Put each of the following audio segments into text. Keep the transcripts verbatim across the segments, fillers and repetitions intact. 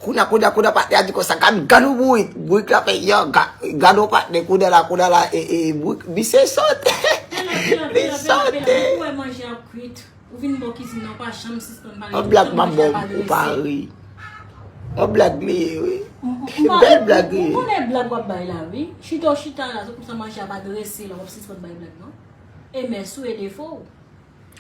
Kounye a, kounye a, kounye a, patnè a di konsa, gad, gad yon bourik. Bourik la fè, yo, ga-, gad yon patnè, kounye a la, kounye a la, e, e, bourik, misye sote. Li sote. Ou wè manje ap kwit. Ou vin bò kizin nan, ou pa janm sispann pale. Yon blag m ap ba w, ou pa ri. Yon blag li ye, wi. Bèl blag li ye. Ou konnen blag w ap bay la, wi. Chita w chita la, se konsa manje ap adrese la, w ap sispann bay blag, non? E mès ou, e defo w.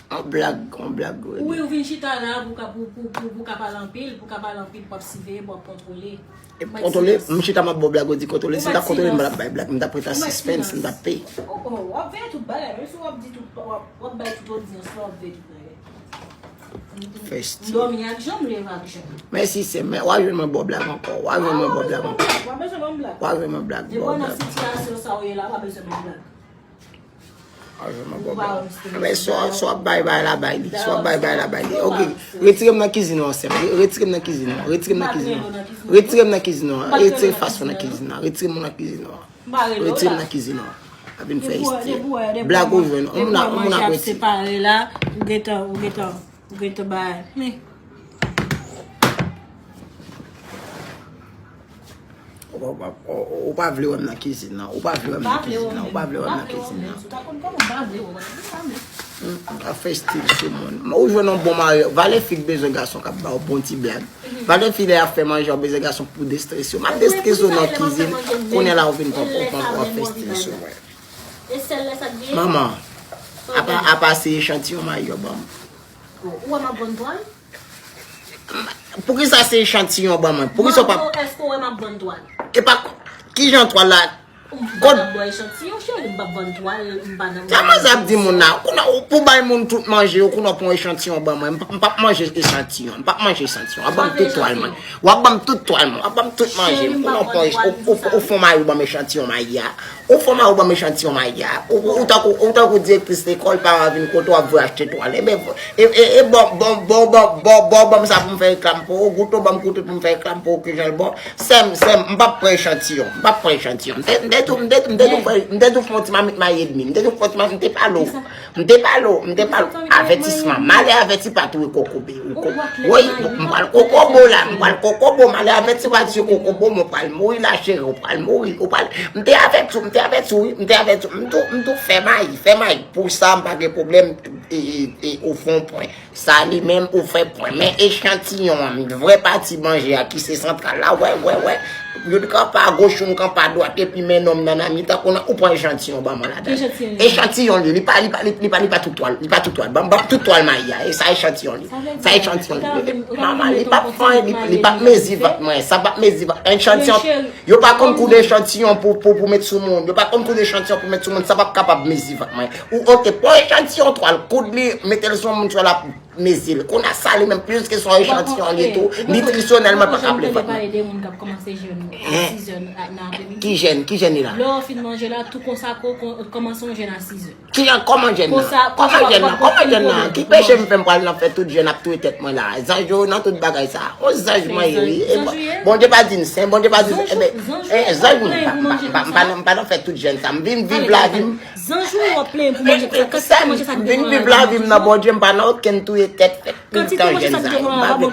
Yon blag, yon blag, wi. Wi, ou vin chita la pou ka, pou, pou, pou, pou ka pale anpil, pou ka pale anpil, pou ap siveye, pou ap kontwole. E kontwole, m chita m ap ba w blag, ou di kontwole. Si m ta kontwole, m pa t ap bay blag, m t ap ret an sispens, m t ap pe. Oh, oh, w ap veye tout bagay, menm si w ap di tout, w ap, w ap bay tout odyans la, w ap veye tout bagay. Festi. M dòmi ak jan, m leve ak jan. Mèsi, sè m. W a jwenn mwen ba w blag ankò. W a jwenn mwen ba w blag ankò. W a bezwen ban m blag. W a jwenn mwen blag, ba w blag. Depi w nan sitiyasyon sa w ye la, w a bezwen ban m blag. W a jwenn mwen ba w blag. Anben, si w, si w ap bay, bay la, bay li. Si w ap bay, bay la, bay li. Ok. Retire m nan kizin ou an, sè m. Re-, retire m nan kizin ou an. Retire m nan kizin ou an. Retire m nan kizin ou an. Retire fas ou nan kizin ou an. Retire m nan kizin ou an. Retire m nan kizin ou an. Ap vin fè istri. Blag ou jwenn. On moun a, on moun a retire. Separe la, ou gentan, ou gentan. Ou gentan bay. Men. Ou pa, ou pa, ou, ou pa vle wè m nan kizin nan. Ou pa vle wè m nan kizin nan. Ou pa vle wè m nan kizin nan. Ou ta konn kòman m pa vle wè w nan kizin nan. Hmm, ou ta fè stil sou moun. Ou jwenn yon bon mari. Valè fi k bezwen gason k ap ba w bon ti blag. Valè fi lè y ap fè manje, w bezwen gason pou destrese w. M ap destrese w nan kizin. Kounye a la, ou vin pran, ou pran, ou ap fè stil sou mwen. Manman, apa, apa se echantiyon mayi yo ban m? Ou wè m ap vann twal? Poukisa se echantiyon ban mwen? Poukisa w pa... Manman, èske w wè m ap vann twal? E pa, kijan twal la? M pa nan bò echantiyon, cheri, m p ap vann twal, m pa nan... Sa manzè ap di moun la, ou konnen, ou pou bay moun tout manje, ou konnen w pran echantiyon ban mwen, m p-, m p ap manje echantiyon, m p ap manje echantiyon, w ap ban m tout twal mwen, w ap ban m tout twal mwen, w ap ban m tout manje, m konnen w pran, ou, ou, ou fon mayi w ban m echantiyon mayi a. Ou fon mayi w ban m echantiyon mayi a. Ou, ou, ou tankou, ou tankou direktris lekòl, paran vin kote w ap voye achte twal. Enben, e, e, e, bon, bon, bon, bon, bon, bon, ban m sa pou m fè reklam pou ou, goute w ban m goute pou m fè reklam pou ou, kijan l bon. Sè m, sè m, m p ap pran echantiyon, m p ap pran echantiyon. M te, m te tou, m te, m te tou fè, m te tou fè yon ti mamit mayi edmi, m te tou fè yon ti mamit, m te pale w. M te pale w, m te pale w. Avètisman, malè avèti pa touye kokobe. Ou ko-, woy, m pral kokobo la, m pral kokobo, malè avèti pa touye kokobo, men w pral mouri la, cheri, w pral mouri, w pral, m te avèti w, m te avèti w, wi, m te avèti w, m tou, m tou fè mayi, fè mayi. Pou sa, m pa gen pwoblèm, e, e, e, ou fè yon pwen. Sa li menm, ou fè pwen. Men echantiyon an, vrè pati manje a, ki se santral la, wè, wè, wè. Youn kanpe agoch, youn kanpe adwat, epi men nonm nan nan mitan, kounye a ou pran echantiyon ban mwen ladan. Ki echantiyon li? Echantiyon li, li pa, li pa, li, li pa, li pa tout twal, li pa tout twal. Ban, ban tout twal mayi a, e sa echantiyon li. Sa echantiyon li. Manman, li p ap fè anyen, li, li p ap mezi vant mwen, sa p ap mezi vant. Echantiyon, yo pa konn koud echantiyon pou, pou, pou met sou moun. Yo pa konn koud echantiyon pou met sou moun, sa p ap kapab mezi vant mwen. Ou, oke, pran echantiyon twal, koud li, mete l sou yon moun, twal ap mezi l. Kounye a sa li menm, piske se yon echantiyon li tou, nitrisyonèlman pa ka vle fè. Ou janm tande pale de moun k ap kòmanse jèn a sizè nan apremidi? Ki jèn? Ki jèn li la? Lè w fin manje la, tou konsa, ko-, ko-, kòmanse yon jèn a sizè. Ki jan, kòman jèn nan? Kòman jèn nan? Kòman jèn nan? Ki peche m fè m pral nan fè tout jèn ap touye tèt mwen la? Zanj yo nan tout bagay sa. On zanj mwen ye, wi. Bondye pa di n sen, Bondye pa di n sen. Enben, zanj mwen, m pa, m pa, m pa, m pa nan fè tout jèn sa. M vin viv lavi m. Zanj ou w ap plenyen pou manje sa, kantite manje sa ki devan la. Vin viv lavi m nan Bondye, m pa nan okenn touye tèt, fè tout tan jèn sa yo. M pa vle.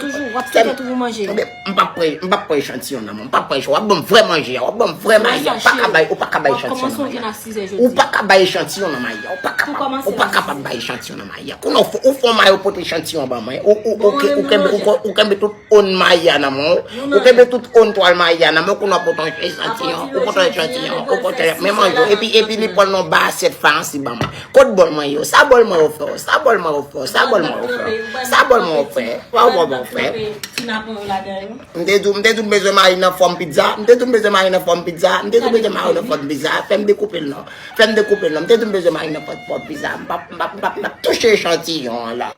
M p ap pran, m p ap pran echantiyon nan men w. M p ap pran echantiyon. W ap ban m vrè manje a, w ap ban m vrè mayi a. Ou pa ka bay, ou pa ka bay echantiyon nan mayi a. Ou pa ka bay echantiyon nan mayi a. Ou pa kapab, ou pa kapab bay echantiyon nan mayi a. Kounye a ou fè, ou fè yon mayi, ou pote echantiyon ban mwen. Ou, ou, ou ke-, ou kenbe, ou ko-, ou kenbe tout on mayi a nan men w. Ou kenbe tout on twal mayi a nan men w, kounye a w pote yon echantiyon, ou pote yon echantiyon, ou pote, men manje w. Epi, epi li pran nan ba asyèt faransi ban mwen. Kot bòl mwen yo? Sa bòl mwen yo fè w? Sa bòl mwen yo fè w? Sa bòl mwen yo fè w? Sa bòl mwen yo fè w? Sa bòl mwen yo fè w? M te di w, m te di w m bezwen mayi nan fòm pizza. M te di w m bezwen mayi nan fòm pizza. M te di w m bezwen mayi nan fòm pizza. Fè m dekoupe l non. Fè m dekoupe l non. M te di w m bezwen mayi nan fòm, fòm pizza. M p ap, m p ap, m p ap, m p ap touche echantiyon an la.